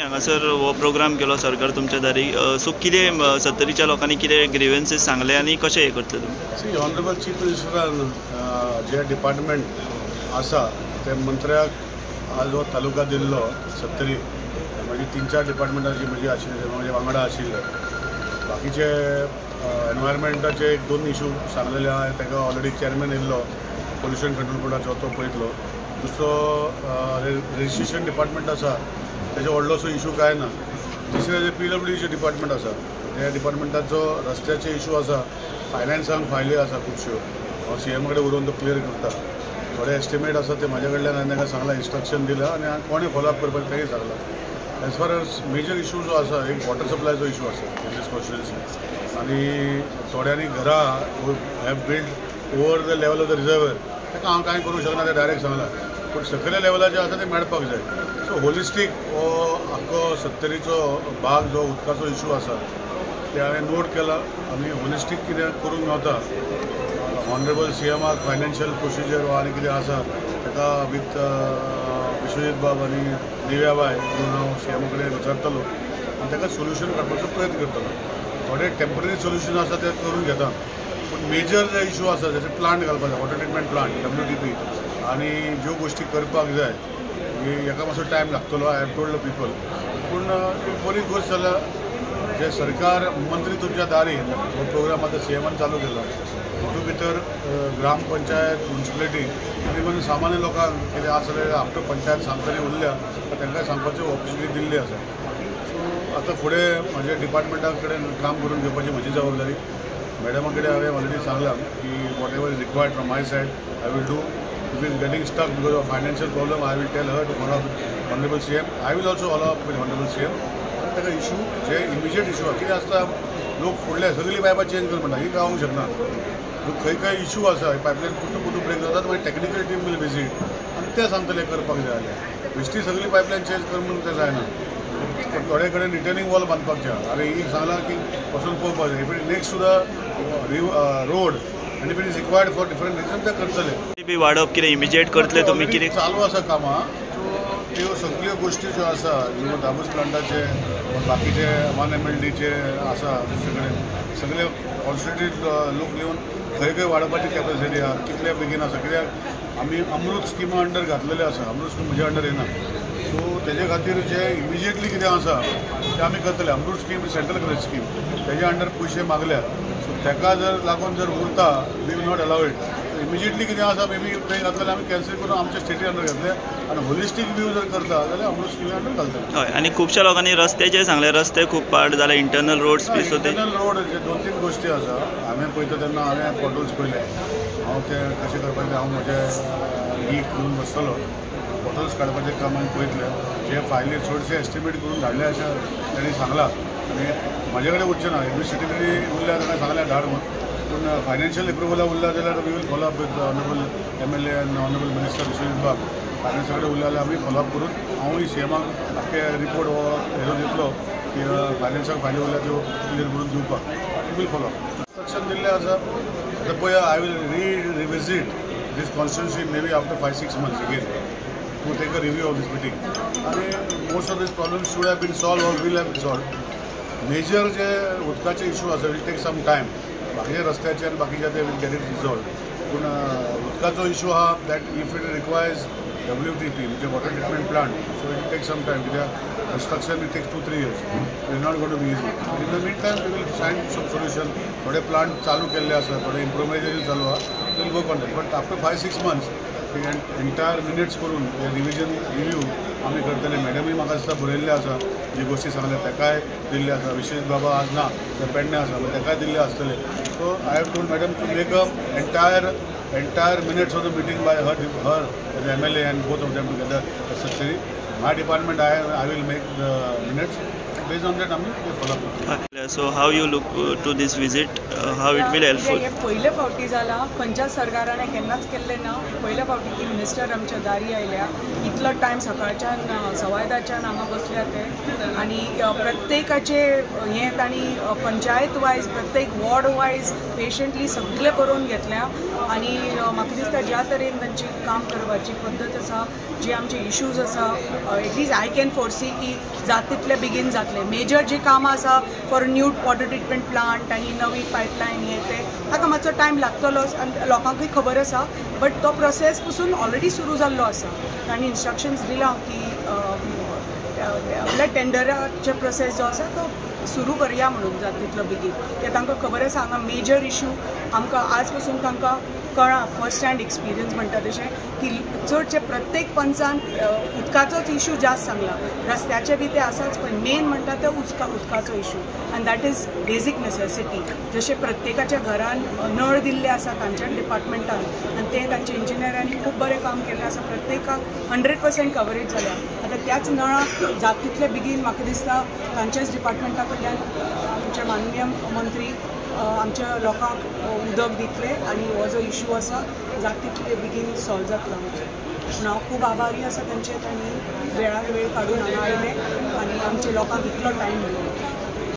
हांगासर हो प्रोग्राम केलो सरकार तुमच्या दारी, सो कितें सत्तरीच्या लोकांनी कितें ग्रिवन्सीस सांगले आनी कशें हें करतले तुमी? सी, ऑनरेबल चीफ मिनिस्टरान जे डिपार्टमेंट आसा ते मंत्र्याक आज हो तालुका दिल्लो सत्तरी, मागीर 3-4 डिपार्टमेंटां जी म्हजी आशिल्ली म्हजे वांगडा आशिल्ले, बाकीचे एनवायरमेंटाचे 1-2 इशू सांगलेले आहा, ताका ऑलरेडी चेअरमॅन येयल्लो पोल्युशन कंट्रोल बोर्डाचो, तो पळयतलो. दुसरो रजिस्ट्रेशन डिपार्टमेंट आसा, तेजो व्हडलोसो इशू कांय ना. तिसरें जे PWDचे डिपार्टमेंट आसा, त्या डिपार्टमेंटाचो रस्त्याचे इशू आसा, फायनान्सांक फायली आसा खुबश्यो, हांव CM कडेन उलोवन तो क्लियर करता. थोडे एस्टिमेट आसा ते म्हाज्या कडल्यान हांवें तांकां सांगलां, इन्स्ट्रक्शन दिलां आनी कोणें फॉलोअप करपाचें तेंय सांगलां. As far as major issue जो आसा, एक वॉटर सप्लायचो इशू आसा इन दीस कॉन्स्टिट्युएन्सी, आनी थोड्यांनी घरां have build over the level of the reservoir, ताका हांव कांय करूंक शकना, तें डायरेक्ट सांगलां. पूण सकयल्या लेवलाचेर आसा तें मेळपाक जाय. सो होलिस्टीक हो आख्खो सत्तरीचो भाग जो उदकाचो इशू आसा ते हांवें नोट केला आनी होलिस्टीक कितें करूंक मेवता. ऑनरेबल CMाक फायनान्शियल प्रोसिजर वा आनी कितें आसा ताका विथ विश्वजीत बाब आनी दिव्याबाय घेवन हांव CM कडेन विचारतलो आनी ताका सोल्युशन काडपाचो प्रयत्न करतलो. थोडे टेंपररी सोल्युशन आसा ते करून घेता, पूण मेजर जे इशू आसा जशे प्लांट घालपाक जाय, वॉटर ट्रिटमेंट प्लांट WTP आनी ज्यो गोश्टी करपाक जाय हेका मातसो टायम लागतलो. I have told the people. पूण एक बरी गोश्ट जाल्या, जे सरकार मंत्री तुमच्या दारी हो प्रोग्राम आतां CMान चालू केला, हितून भितर ग्रामपंचायत, म्युनिसिपलिटी आनी इवन सामान्य लोकांक कितें आसा जाल्यार आफ्टर पंचायत सांगतली उरल्या तांकां सांगपाची ऑपॉर्च्युनिटी दिल्ली आसा. सो आतां फुडें म्हज्या डिपार्टमेंटा कडेन काम करून घेवपाची म्हजी जबाबदारी. मॅडमा कडेन हांवें ऑलरेडी सांगलां की whatever is required from my side I will do. If is getting stuck because of financial problem, I will tell her to follow up with honourable CM. I will also follow up with honourable CM. आनी ताका issue जे immediate issue आसा, कितें आसता लोक फुडले सगळीं पायपां change कर म्हणटा, ही जावंक शकना. खंय खंय इशू आसा, पायपलायन कुटू कुटू ब्रेक जातात, मागीर टॅक्निकल टीम will visit आनी ते सांगतले करपाक जाय जाल्यार. बेश्टी सगळी पायपलायन चेंज कर म्हणून तें जायना. थोडे कडेन रिटर्निंग वॉल बांदपाक जाय, आनी एक सांगलां की वचून पळोवपाक जाय. If it next to the road आनी if it is required for different reason ते करतले. बी वाडप कितें इमिजिएट करतले तुमी? कितें चालू आसा कामां, त्यो सगळ्यो गोश्टी ज्यो आसा इवन दाबूस प्लांटाचे, बाकीचे 1 MLDचे आसा, दुसरे कडेन सगळे कॉन्स्टिट्यूट लोक येवन खंय खंय वाडोवपाची कॅपॅसिटी आसा, कितले बेगीन आसा. कित्याक आमी अमृत स्किमा अंडर घातलेले आसा, अमृत स्कीम म्हज्या अंडर येना, सो तेजे खातीर जे इमिजिएटली कितें आसा तें आमी करतले. अमृत स्कीम सेंट्रल गव्हर्नमेंट स्कीम, तेजे अंडर पयशे मागल्या, सो ताका जर लागून जर उरता we will not allow it. Immediately कितें आसा मे बी थंय घातलें आमी कॅन्सल करून आमच्या स्टेटी अंडर घातले आनी होलिस्टीक व्यू जर करता जाल्यार अमृत स्किमी अंडर घालतले. हय, आनी खुबश्या लोकांनी रस्त्याचेर सांगलें, रस्ते खूब पाड जाले, इंटरनल रोड्स बी. सो इंटरनल रोड जे 2-3 गोश्टी आसा, हांवें पळयता तेन्ना हांवें पोटल्स पळयले, हांव ते कशें करपाचें हांव म्हजे लीक घेवन बसतलो, पोटल्स काडपाचें काम हांवें पळयतलें. जे फायली चडशे एस्टिमेट करून धाडले अशें तांणी सांगलां आनी म्हाजे कडेन उरचें ना, एडमिनिस्ट्रेटिवली उरल्या तांकां सांगलें धाड म्हूण, पूण फायनान्शियल एप्रुवला उरला जाल्यार we will follow up with honourable MLA आनी ऑनरेबल मिनिस्टर विश्वजीत बाब. फायनान्सा कडेन उरल्या जाल्यार आमी फॉलोअप करून हांवूय CMाक आख्खे रिपोर्ट हो हेजो दितलो की फायनान्साक फायली उरल्या त्यो क्लियर करून दिवपाक. We will follow up. Instruction दिल्लें आसा. आतां पळया, I will revisit this constituency maybe after 5-6 months again to take a review of this meeting. आनी most of this problem should have been solve or will have been solve. Major जे उदकाचे issue आसा will take some time, बाकीचे रस्त्याचे आनी बाकीचे ते will get it resolve. पूण उदकाचो इशू आहा that if it requires WTP म्हणजे water treatment plant, so it take some time, कित्याक construction it takes 2-3 years, it is not going to be easy. In the mean time we will find some solution. थोडे plant चालू केल्ले आसा, थोडे improvisation चालू आहा, will work on that. But after 5-6 months entire minutes करून revision review आमी करतले. मॅडमूय म्हाका दिसता बरयल्लें आसा, जी गोश्टी सांगल्या ताकाय दिल्ले आसा. विशेश बाबा आज ना, ते पेडणे आसा, ताकाय दिल्ले आसतले. So I have told madam to make a entire minutes of the meeting by her MLA and both of them together Sattari. My department I will make the minutes based on that आमी ते follow up करतले. So how you look to this visit, how it will helpful? हे पयले फावटी जाला, खंयच्या सरकारान हें केन्नाच केल्लें ना. पयले फावटी की मिनिस्टर आमच्या दारी आयल्या. इतलो टायम सकाळच्यान 10:15च्यान हांगा बसल्या ते आनी प्रत्येकाचे हें तांणी पंचायत वायज, प्रत्येक वॉर्ड वायज पेशंटली सगळें बरोवन घेतल्या. आनी म्हाका दिसता ज्या तरेन तांची काम करपाची पद्दत आसा, जे आमचे इश्यूज आसा, at least I can foresee की जात तितले बेगीन जातले. मेजर जी कामां आसा for new water treatment plant आनी नवी पायपलायन हे ते, ताका मातसो टायम लागतलोच आनी लोकांकूय खबर आसा, बट तो प्रोसेस पसून ऑलरेडी सुरू जाल्लो आसा. तांणी इन्स्ट्रक्शन्स दिलां की म्हणल्यार टेंडराचे प्रोसेस जो आसा तो सुरू करया म्हणून जाता तितलो बेगीन, कित्याक तांकां खबर आसा हांगा मेजर इशू आमकां आज पसून तांकां कळ्ळां, फर्स्ट हँड एक्सपिरियन्स म्हणटा तशें की चडशे प्रत्येक पंचान उदकाचोच इशू जास्त सांगला. रस्त्याचे बी ते आसाच, पण मेन म्हणटा ते उदकाचो इशू, आनी that is basic necessity. जशें प्रत्येकाच्या घरान नळ दिल्ले आसा तांच्या डिपार्टमेंटान, आनी ते तांच्या इंजिनियरांनी खूब बरें काम केल्लें आसा, प्रत्येकाक 100% कवरेज जाल्या. आतां त्याच नळाक जाता तितले बेगीन म्हाका दिसता तांच्याच डिपार्टमेंटा कडल्यान आमचे माननीय मंत्री आमच्या लोकांक उदक दितले आनी हो जो इशू आसा जाता तितले बेगीन सॉल्व जातलो आमचो. पूण हांव खूब आभारी आसा तांचे, तांणी वेळार वेळ काडून हांगा आयले आनी आमच्या लोकांक इतलो टायम दिलो.